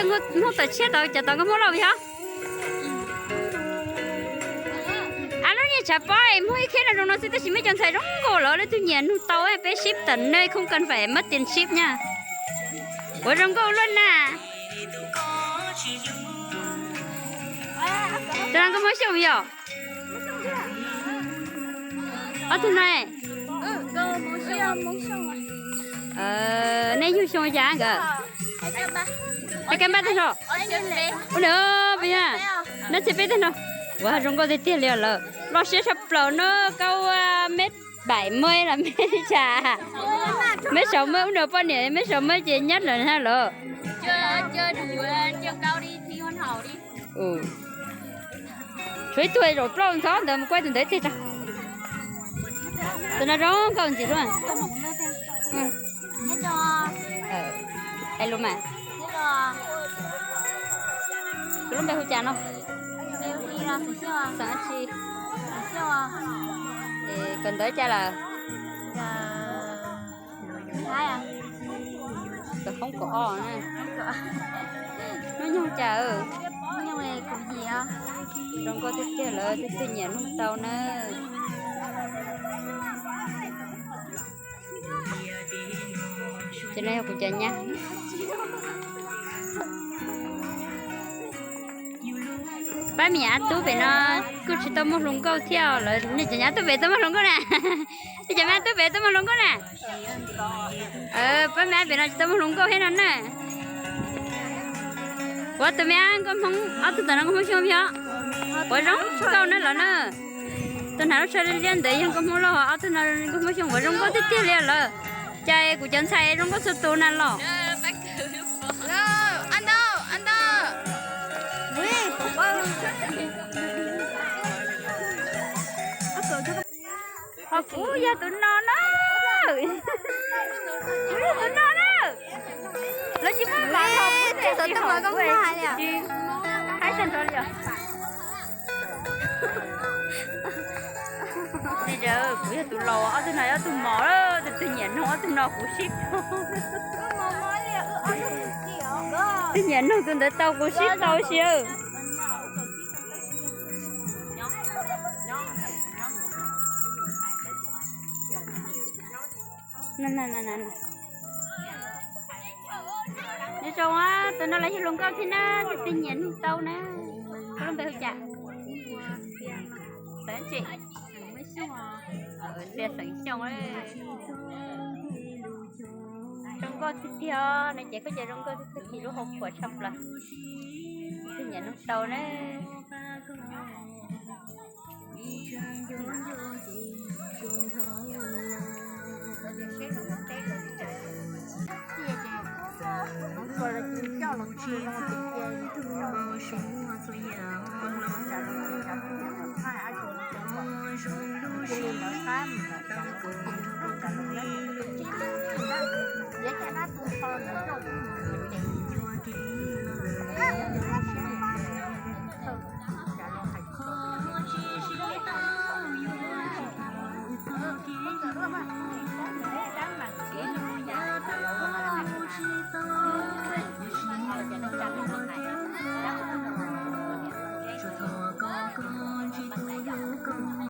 Hmoob tawm tshiab tod, cov tod nkauj Hmoob loj yog. Ab, lub niag tshav pob es muaj ib khib no zoo no xwb, tab sis muaj cov ntxhais zoo nkauj lawm, leej twg nyiam nug tau peb ship tam no, không cần phải mất tiền ship nha. Ua zoo nkauj luaj na. Tus no nkauj Hmoob Xyooj yog. Ob tug no, nej yug xyoo cas nkawd? Peb kab npab tag nrho. Ua nws peb, nab txhib peb tag nrho. Ua zoo nkauj tiag tiag li lawm, loj siab tshaj plaws no, kau meb bảy mươi los meb tsa, meb sáu mươi, ub nws poj niam meb sáu mươi ces nyab lawm na lawm. Tshuav ib tug zaum plaub ntxhov ntawd mus kuaj tus ntawd tiag tag. Tus no zoo nkauj ntxim hlub. Hais lus mas. Tus lub npe hu cas no? Xeem dab tsi? Es kawm ntawv cas lawm? Kawm hoob kaum ob na. Hnub nyoog cas? Zoo nkauj tiag tiag lawm, leej twg nyiam nug tau na. Ces no yog kuv cov nyab. Pab me nyuam Ab Tub pem no kuj tsis tau muaj hluas nkauj thiab lawm, nej cov nyab Ab Tub pem tau muaj hluas nkauj na. Nej cov me Ab Tub pem tau muaj hluas nkauj na. Pab me Ab pem no tsis tau muaj hluas nkauj thiab no na. Kuv tus me Ab nkauj Hmoob, ob tug ntawm no nkauj Hmoob Xyooj yog. Kuv zoo nkauj na los na. Tus hnav lub tsho liab liab ntawd yog nkauj Hmoob Lauj, ob tug no nkauj Hmoob Xyooj, kuv zoo nkauj tiag tiag li lawm. Cas kuv cov ntxhais zoo nkauj txhua tus na los. Ho kuv yog tus no na. Kuv yog tus no na. Lawv tsis muaj mas ho kuv tsis tau tsis hais tag nrho li os. Kuv yog tus laus, ob tug no yog ob tug mos, tus twg nyiam nug ob tug no kuv sib tau. Twg nyiam nug tus ntawd tau kuv sib tau si. Nyob zoo, tus no los yog hluas nkauj thiab na, tus twg nyiam nug tau na. Koj lub npe hu cas? Xeem tsi? Xeem Xyooj. Zoo nkauj tiag tiag, no ces koj ces zoo nkauj tiag tiag, lub hauv paus tshaj plaws. Tus twg nyiam nug tau na.